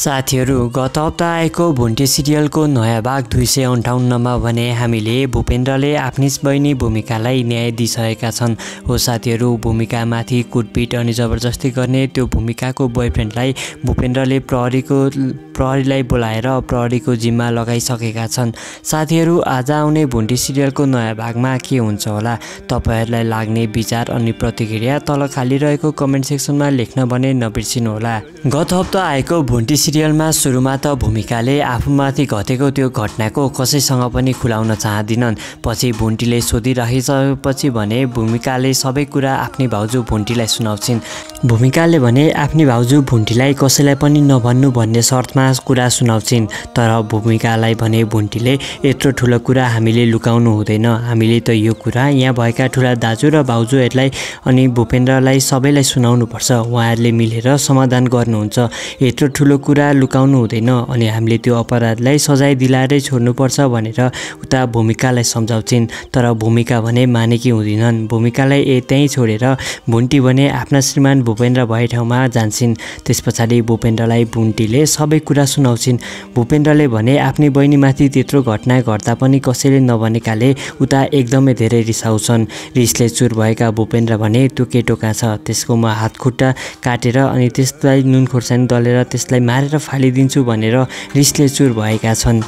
साथीहरू, गत हप्ता आएको भुन्टे सिरियलको नयाँ भाग 258 मा भने हामीले भूपेन्द्रले आफ्नी बहिनी भूमिकालाई न्याय दिइसकेका छन्। हो साथीहरू, भूमिकामाथि कुटपिट अनि जबरजस्ती गर्ने त्यो भूमिकाको बोयफ्रेन्डलाई भूपेन्द्रले प्रहरीलाई बोलाएर प्रहरीको जिम्मा लगाइसकेका छन्। साथीहरू, आज आउने भुन्टे सिरियलको नयाँ भागमा के हुन्छ होला? तपाईहरुलाई लाग्ने विचार अनि प्रतिक्रिया तल खाली रहेको कमेन्ट सेक्सनमा लेख्न भने नबिर्सिनुहोला। गत हप्ता आएको भुन्टे सिरियलमा सुरुमा त भूमिकाले आफूमाथि घटेको त्यो घटनाको कसैसँग पनि खुलाउन चाहदिनन्। पछि भुन्टीले सोधिराखिसकेपछि भने भूमिकाले सबै कुरा आफ्नी भाउजू भुन्टीलाई सुनाउँछिन्। भूमिकाले भने आफ्नी भाउजू भुन्टीलाई कसैलाई पनि नभन्नु भन्ने शर्तमा कुरा सुनाउँछिन्। तर भूमिकालाई भने भुन्टीले यत्रो ठुलो कुरा हामीले लुकाउनु हुँदैन, हामीले त यो कुरा यहाँ भएका ठुला दाजु र भाउजूहरूलाई अनि भूपेन्द्रलाई सबैलाई सुनाउनु पर्छ। उहाँहरूले मिलेर समाधान गर्नुहुन्छ। यत्रो ठुलो कुरा लुकाउनु हुँदैन अनि हामीले त्यो अपराधलाई सजाय दिलाएरै छोड्नुपर्छ भनेर उता भूमिकालाई सम्झाउँछिन्। तर भूमिका भने मानेकी हुँदिनन्। भूमिकालाई त्यहीँ छोडेर भुन्टी भने आफ्ना श्रीमान भूपेन्द्र भए ठाउँमा जान्छन्। त्यसपछाडि भूपेन्द्रलाई भुन्टीले सबै कुरा सुनाउँछिन्। भूपेन्द्रले भने आफ्नी बहिनीमाथि त्यत्रो घटना घट्दा पनि कसैले नभनेकाले उता एकदमै धेरै रिसाउँछन्। रिसले चुर भएका भूपेन्द्र भने त्यो केटो कहाँ छ, त्यसको म हात खुट्टा काटेर अनि त्यसलाई नुन खोर्सानी दलेर त्यसलाई मारेर फालिदिन्छु भनेर रिसले चुर भएका छन्।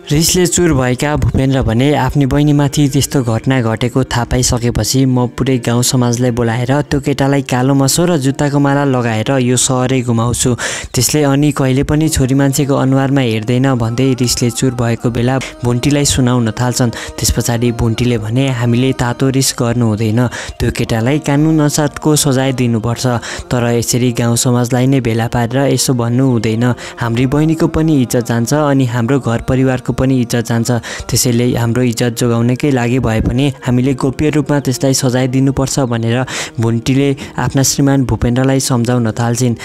रिसले चुर भएका भूपेन्द्र भने आफ्नी बहिनीमाथि त्यस्तो घटना घटेको थाहा पाइसकेपछि म पुरै गाउँ समाजलाई बोलाएर त्यो केटालाई कालो मसो र जुत्ताको माला लगाएर यो सहरै घुमाउँछु, त्यसले अनि कहिले पनि छोरी मान्छेको अनुहारमा हेर्दैन भन्दै रिसले चुर भएको बेला भुन्टीलाई सुनाउन थाल्छन्। त्यसपछाडि भुन्टीले भने हामीले तातो रिस गर्नु हुँदैन, त्यो केटालाई कानुन अनुसारको सजाय दिनुपर्छ। तर यसरी गाउँ समाजलाई नै भेला पारेर यसो भन्नु हुँदैन, हाम्री बहिनीको पनि इज्जत जान्छ अनि हाम्रो घर परिवारको पनि इज्जत जान्छ। त्यसैले हाम्रो इज्जत जोगाउनकै लागि भए पनि हामीले गोप्य रूपमा त्यसलाई सजाय दिनुपर्छ भनेर भुन्टीले आफ्ना श्रीमान भूपेन्द्रलाई सम्झाउन थाल्छिन्।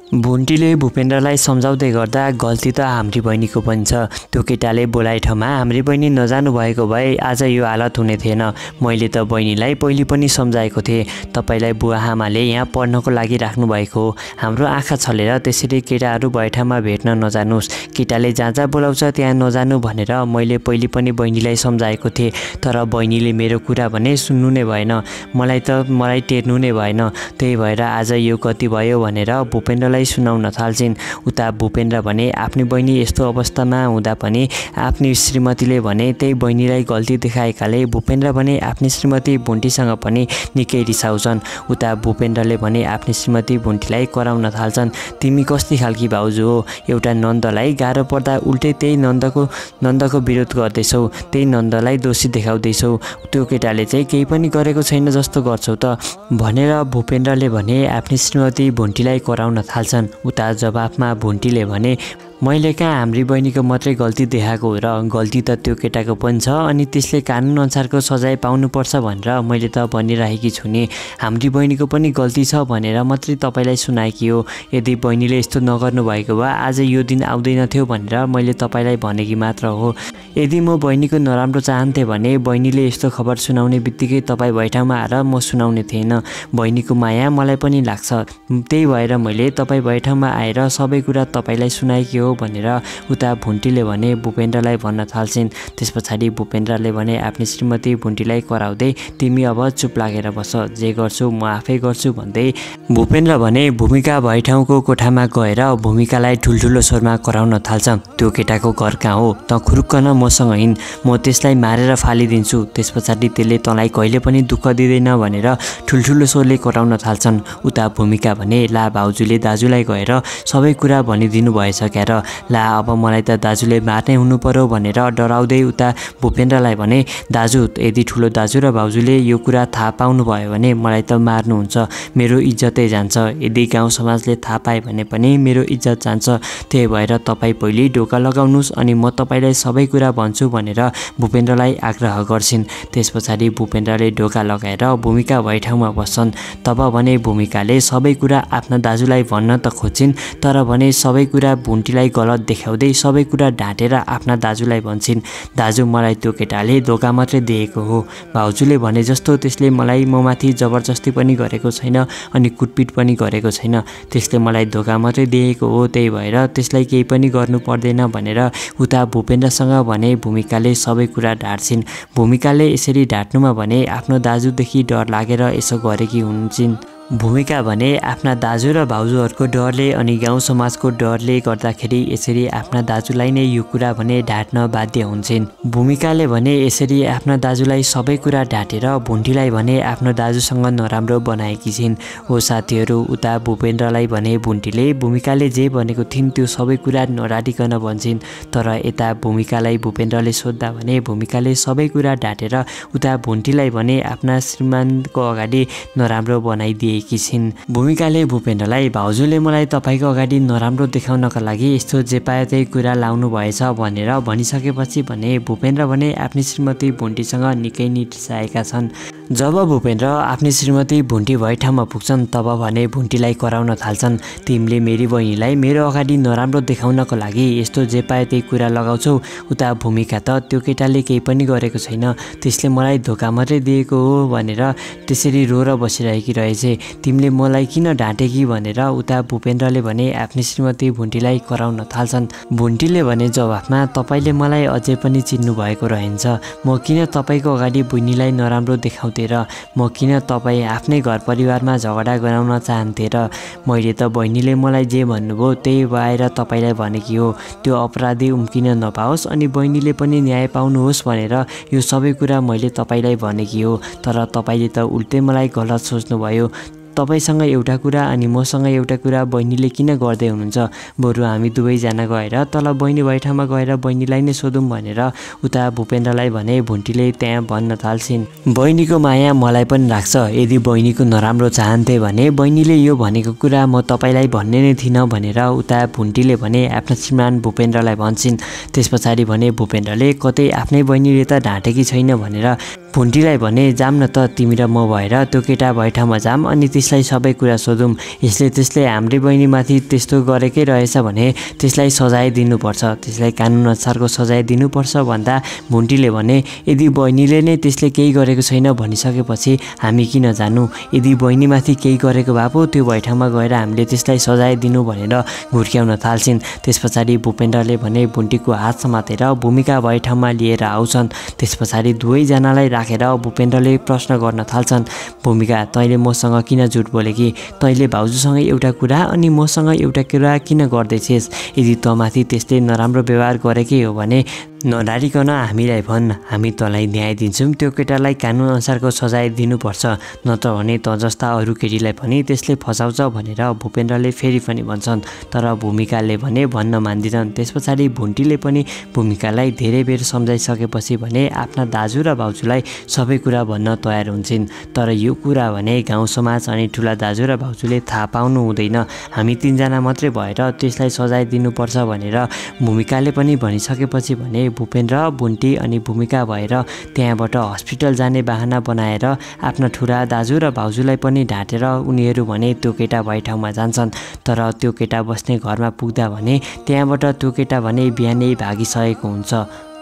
भुन्टीले भूपेन्द्रलाई सम्झाउँदै गर्दा गल्ती त हाम्री बहिनीको पनि छ। त्यो केटाले बोलाए ठाउँमा हाम्री बहिनी नजानु भएको भए आज यो हालत हुने थिएन। मैले त बहिनीलाई पहिले पनि सम्झाएको थिएँ, तपाईँलाई बुवा आमाले यहाँ पढ्नको लागि राख्नु भएको हो। हाम्रो आँखा छलेर त्यसरी केटाहरू भए ठाउँमा भेट्न नजानुहोस्, केटाले जहाँ जहाँ बोलाउँछ त्यहाँ नजानु भनेर मैले पहिले पनि बहिनीलाई सम्झाएको थिएँ। तर बहिनीले मेरो कुरा भने सुन्नु नै भएन, मलाई टेर्नु नै भएन। त्यही भएर आज यो गति भयो भनेर भूपेन्द्रलाई सुनाउन थाल्छिन्। उता भूपेन्द्र भने आफ्नी बहिनी यस्तो अवस्थामा हुँदा पनि आफ्नी श्रीमतीले भने त्यही बहिनीलाई गल्ती देखाएकाले भूपेन्द्र भने आफ्नी श्रीमती भुन्टीसँग पनि निकै रिसाउँछन्। उता भूपेन्द्रले भने आफ्नी श्रीमती भुन्टीलाई कराउन थाल्छन्, तिमी कस्ती खालकी भाउजू हो, एउटा नन्दलाई गाह्रो पर्दा उल्टै त्यही नन्दको विरोध गर्दैछौ, त्यही नन्दलाई दोषी देखाउँदैछौ, त्यो केटाले चाहिँ केही पनि गरेको छैन जस्तो गर्छौ त भनेर भूपेन्द्रले भने आफ्नी श्रीमती भुन्टीलाई कराउन थाल्छन्। उता जवाफमा भुन्टीले भने मैले कहाँ हाम्री बहिनीको मात्रै गल्ती देखाएको हो र, गल्ती त त्यो केटाको पनि छ अनि त्यसले कानुन अनुसारको सजाय पाउनुपर्छ भनेर मैले त भनिराखेकी छु नि। हाम्री बहिनीको पनि गल्ती छ भनेर मात्रै तपाईँलाई सुनाएकी हो। यदि बहिनीले यस्तो नगर्नु भएको भए आज यो दिन आउँदैन थियो भनेर मैले तपाईँलाई भनेकी मात्र हो। यदि म बहिनीको नराम्रो चाहन्थेँ भने बहिनीले यस्तो खबर सुनाउने बित्तिकै तपाईँ भए ठाउँमा आएर म सुनाउने थिएन। बहिनीको माया मलाई पनि लाग्छ, त्यही भएर मैले तपाईँ भए ठाउँमा आएर सबै कुरा तपाईँलाई सुनाएकी हो भनेर उता भुन्टीले भने भूपेन्द्रलाई भन्न थाल्छिन्। त्यसपछाडि भूपेन्द्रले भने आफ्नी श्रीमती भुन्टीलाई कराउँदै तिमी अब चुप लागेर बस, जे गर्छु म आफै गर्छु भन्दै भूपेन्द्र भने भूमिका भए ठाउँको कोठामा गएर भूमिकालाई ठुल्ठुलो स्वरमा कराउन थाल्छ, त्यो केटाको घर कहाँ हो, त खुरुक्कन मसँग हिँड, म त्यसलाई मारेर फालिदिन्छु, त्यसपछाडि त्यसले तँलाई कहिले पनि दुःख दिँदैन भनेर ठुल्ठुलो स्वरले कराउन थाल्छन्। उता भूमिका भने ला भाउजूले दाजुलाई गएर सबै कुरा भनिदिनु भएछ क्यार, ला अब मलाई त दाजुले मार्नै हुनु पर्यो भनेर डराउँदै उता भूपेन्द्रलाई भने दाजु, यदि ठुलो दाजु र भाउजूले यो कुरा थाहा पाउनु भयो भने मलाई त मार्नुहुन्छ, मेरो इज्जतै जान्छ, यदि गाउँ समाजले थाहा पाए भने पनि मेरो इज्जत जान्छ, त्यही भएर तपाईँ पहिले ढोका लगाउनुहोस् अनि म तपाईँलाई सबै कुरा भन्छु भनेर भूपेन्द्रलाई आग्रह गर्छिन्। त्यसपछाडि भूपेन्द्रले ढोका लगाएर भूमिका भए ठाउँमा बस्छन्। तब भने भूमिकाले सबै कुरा आफ्ना दाजुलाई भन्न त खोज्छिन्, तर भने सबै कुरा भुन्टीलाई भूमिकालाई गलत देखाउँदै सबै कुरा ढाँटेर आफ्ना दाजुलाई भन्छिन्, दाजु मलाई त्यो केटाले धोका मात्रै दिएको हो। भाउजूले भने जस्तो त्यसले मलाई ममाथि जबरजस्ती पनि गरेको छैन अनि कुटपिट पनि गरेको छैन। त्यसले मलाई धोका मात्रै दिएको हो, त्यही भएर त्यसलाई केही पनि गर्नु पर्दैन भनेर उता भूपेन्द्रसँग भने भूमिकाले सबै कुरा ढाँट्छिन्। भूमिकाले यसरी ढाँट्नुमा भने आफ्नो दाजुदेखि डर लागेर यसो गरेकी हुन्छन्। भूमिका भने आफ्ना दाजु र भाउजूहरूको डरले अनि गाउँ समाजको डरले गर्दाखेरि यसरी आफ्ना दाजुलाई नै यो कुरा भने ढाँट्न बाध्य हुन्छन्। भूमिकाले भने यसरी आफ्ना दाजुलाई सबै कुरा ढाँटेर भुन्टीलाई भने आफ्नो दाजुसँग नराम्रो बनाएकी छिन्। हो साथीहरू, उता भूपेन्द्रलाई भने भुन्टीले भूमिकाले जे भनेको थिइन् त्यो सबै कुरा नढाँटिकन भन्छन्। तर यता भूमिकालाई भूपेन्द्रले सोद्धा भने भूमिकाले सबै कुरा ढाँटेर उता भुन्टीलाई भने आफ्ना श्रीमानको अगाडि नराम्रो बनाइदिए भूमिकाले भूपेन्द्रलाई भाउजूले मलाई तपाईको अगाडि नराम्रो देखाउनका लागि यस्तो जे पायो त्यही कुरा लाउनु भएछ भनेर भनिसकेपछि भने भूपेन्द्र भने आफ्नी श्रीमती भुन्टीसँग निकै नै रिसाएका छन्। जब भूपेन्द्र आफ्नी श्रीमती भुन्टी भए ठाउँमा पुग्छन् तब भने भुन्टीलाई कराउन थाल्छन्, तिमीले मेरी बहिनीलाई मेरो अगाडि नराम्रो देखाउनको लागि यस्तो जे पायो त्यही कुरा लगाउँछौ। उता भूमिका त त्यो केटाले केही पनि गरेको छैन, त्यसले मलाई धोका मात्रै दिएको हो भनेर त्यसरी रोएर बसिरहेकी रहेछे, तिमीले मलाई किन ढाँटेकी भनेर उता भूपेन्द्रले भने आफ्नी श्रीमती भुन्टीलाई कराउन थाल्छन्। भुन्टीले भने जवाफमा, तपाईले मलाई अझै पनि चिन्नु भएको रहन्छ, म किन तपाईको अगाडि बहिनीलाई नराम्रो देखाउँथे र म किन तपाईँ आफ्नै घर परिवारमा झगडा गराउन चाहन्थे र मैले त बहिनीले मलाई जे भन्नुभयो त्यही भएर तपाईँलाई भनेकी हो, त्यो अपराधी उम्किन नपाओस् अनि बहिनीले पनि न्याय पाउनुहोस् भनेर यो सबै कुरा मैले तपाईँलाई भनेकी हो। तर तपाईँले त उल्टै मलाई गलत सोच्नुभयो, तपाईसँग एउटा कुरा अनि मसँग एउटा कुरा बहिनीले किन गर्दै हुनुहुन्छ, बरु हामी दुवैजना गएर तल बहिनी भए ठाउँमा गएर बहिनीलाई नै सोधौँ भनेर उता भूपेन्द्रलाई भने भुन्टीले त्यहाँ भन्न थाल्छिन्। बहिनीको माया मलाई पनि लाग्छ, यदि बहिनीको नराम्रो चाहन्थे भने बहिनीले यो भनेको कुरा म तपाईँलाई भन्ने नै थिइनँ भनेर उता भुन्टीले भने आफ्नो श्रीमान भूपेन्द्रलाई भन्छन्। त्यस पछाडि भने भूपेन्द्रले कतै आफ्नै बहिनीले त ढाँटेकी छैन भनेर भुन्टीलाई भने जाम न त तिमी र म भएर त्यो केटा भए ठाउँमा जाम अनि त्यसलाई सबै कुरा सोधौँ, त्यसले हाम्रै बहिनीमाथि त्यस्तो गरेकै रहेछ भने त्यसलाई सजाय दिनुपर्छ, त्यसलाई कानुन अनुसारको सजाय दिनुपर्छ भन्दा भुन्टीले भने यदि बहिनीले नै त्यसले केही गरेको छैन भनिसकेपछि हामी किन जानु, यदि बहिनीमाथि केही गरेको भए पो त्यो भए ठाउँमा गएर हामीले त्यसलाई सजाय दिनु भनेर घुर्क्याउन थाल्छिन्। त्यस पछाडि भूपेन्द्रले भने भुन्टीको हात समातेर भूमिका भए ठाउँमा लिएर आउँछन्। त्यस पछाडि दुवैजनालाई राखेर भूपेन्द्रले प्रश्न गर्न थाल्छन्, भूमिका तैँले मसँग किन झुट बोलेकी, तैँले भाउजूसँग एउटा कुरा अनि मसँग एउटा कुरा किन गर्दैछेस्, यदि तँमाथि त्यसले नराम्रो व्यवहार गरेकै हो भने नडारिकन हामीलाई भन्, हामी तँलाई न्याय दिन्छौँ, त्यो केटालाई कानुन अनुसारको सजाय दिनुपर्छ, नत्र भने तँ जस्ता अरू केटीलाई पनि त्यसले फसाउँछ भनेर भूपेन्द्रले फेरि पनि भन्छन्। तर भूमिकाले भने भन्न मान्दिनन्। त्यस पछाडि भुन्टीले पनि भूमिकालाई धेरै बेर सम्झाइसकेपछि भने आफ्ना दाजु र भाउजूलाई सबै कुरा भन्न तयार हुन्छन्। तर यो कुरा भने गाउँ समाज अनि ठुला दाजु र भाउजूले थाहा पाउनु हुँदैन, हामी तीनजना मात्रै भएर त्यसलाई सजाय दिनुपर्छ भनेर भूमिकाले पनि भनिसकेपछि भने भूपेन्द्र भुन्टी अनि भूमिका भएर त्यहाँबाट हस्पिटल जाने बाहना बनाएर आफ्ना ठुला दाजु र भाउजूलाई पनि ढाँटेर उनीहरू भने त्यो केटा भए ठाउँमा जान्छन्। तर त्यो केटा बस्ने घरमा पुग्दा भने त्यहाँबाट त्यो केटा भने बिहानै भागिसकेको हुन्छ।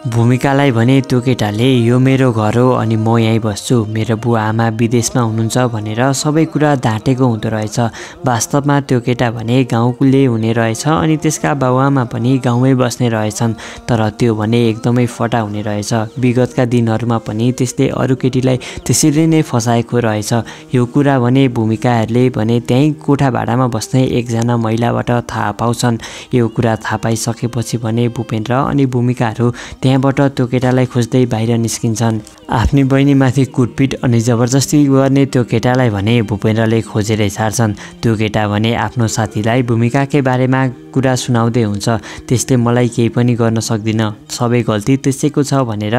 भूमिकालाई भने त्यो केटाले यो मेरो घर हो अनि म यहीँ बस्छु, मेरो बुवा आमा विदेशमा हुनुहुन्छ भनेर सबै कुरा ढाँटेको हुँदो रहेछ। वास्तवमा त्यो केटा भने गाउँले हुने रहेछ अनि त्यसका बाबुआमा पनि गाउँमै बस्ने रहेछन्। तर त्यो भने एकदमै फटा हुने रहेछ, विगतका दिनहरूमा पनि त्यसले अरू केटीलाई त्यसरी नै फसाएको रहेछ। यो कुरा भने भूमिकाहरूले भने त्यहीँ कोठा भाडामा बस्ने एकजना महिलाबाट थाहा पाउँछन्। यो कुरा थाहा पाइसकेपछि भने भूपेन्द्र अनि भूमिकाहरू त्यहाँबाट त्यो केटालाई खोज्दै बाहिर निस्किन्छन्। आफ्नी बहिनीमाथि कुटपिट अनि जबरजस्ती गर्ने त्यो केटालाई भने भूपेन्द्रले खोजेरै छाड्छन्। त्यो केटा भने आफ्नो साथीलाई भूमिकाकै बारेमा कुरा सुनाउँदै हुन्छ, त्यसले मलाई केही पनि गर्न सक्दिन, सबै गल्ती त्यसैको छ भनेर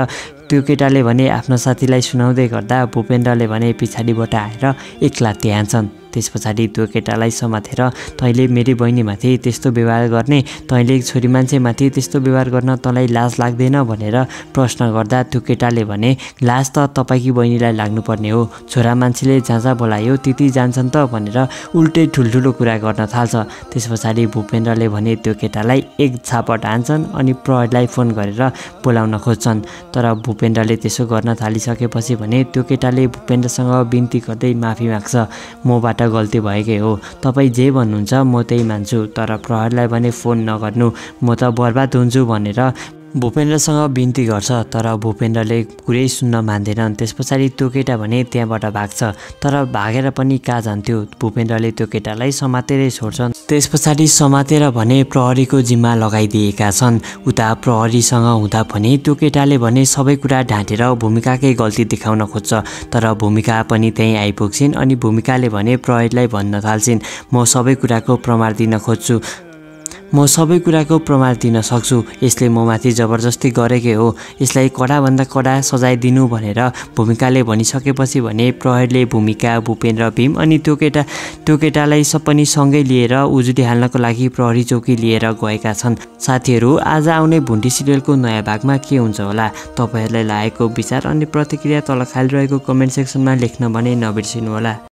त्यो केटाले भने आफ्नो साथीलाई सुनाउँदै गर्दा भूपेन्द्रले भने पछाडिबाट आएर एक लात्ती हान्छन्। त्यस पछाडि त्यो केटालाई समातेर तैँले मेरी बहिनीमाथि त्यस्तो व्यवहार गर्ने, तैँले छोरी मान्छेमाथि त्यस्तो व्यवहार गर्न तँलाई लाज लाग्दैन भनेर प्रश्न गर्दा त्यो केटाले भने लाज त तपाईँकी बहिनीलाई लाग्नुपर्ने हो, छोरा मान्छेले जहाँ जहाँ बोलायो त्यति जान्छन् त भनेर उल्टै ठुल्ठुलो कुरा गर्न थाल्छ। त्यस पछाडि भूपेन्द्रले भने त्यो केटालाई एक झापट हान्छन् अनि प्रहरीलाई फोन गरेर बोलाउन खोज्छन्। तर भूपेन्द्रले त्यसो गर्न थालिसकेपछि भने त्यो केटाले भूपेन्द्रसँग बिन्ती गर्दै माफी माग्छ। मबाट गल्ती भएकै हो, तपाईँ जे भन्नुहुन्छ म त्यही मान्छु, तर प्रहरीलाई भने फोन नगर्नु, म त बर्बाद हुन्छु भनेर भूपेन्द्रसँग बिन्ती गर्छ। तर भूपेन्द्रले कुरै सुन्न मान्दैनन्। त्यस पछाडि त्यो केटा भने त्यहाँबाट भाग्छ, तर भागेर पनि कहाँ जान्थ्यो, भूपेन्द्रले त्यो केटालाई समातेरै छोड्छन्। त्यस पछाडि समातेर भने प्रहरीको जिम्मा लगाइदिएका छन्। उता प्रहरीसँग हुँदा पनि त्यो केटाले भने सबै कुरा ढाँटेर भूमिकाकै गल्ती देखाउन खोज्छ। तर भूमिका पनि त्यहीँ आइपुग्छिन् अनि भूमिकाले भने प्रहरीलाई भन्न थाल्छिन् म सबै कुराको प्रमाण दिन खोज्छु, म सबै कुराको प्रमाण दिन सक्छु, यसले म माथि जबरजस्ती गरेकै हो, यसलाई कडाभन्दा कडा सजाय दिनु भनेर भूमिकाले भनिसकेपछि भने प्रहरीले भूमिका, भूपेन्द्र, भीम अनि त्यो केटालाई पनि सँगै लिएर उजुरी हाल्नको लागि प्रहरी चौकी लिएर गएका छन्। साथीहरू, आज आउने भुन्टी सिरियलको नयाँ भागमा के हुन्छ होला, तपाईँहरूलाई लागेको विचार अनि प्रतिक्रिया तल खाली रहेको कमेन्ट सेक्सनमा लेख्न भने नबिर्सिनु होला।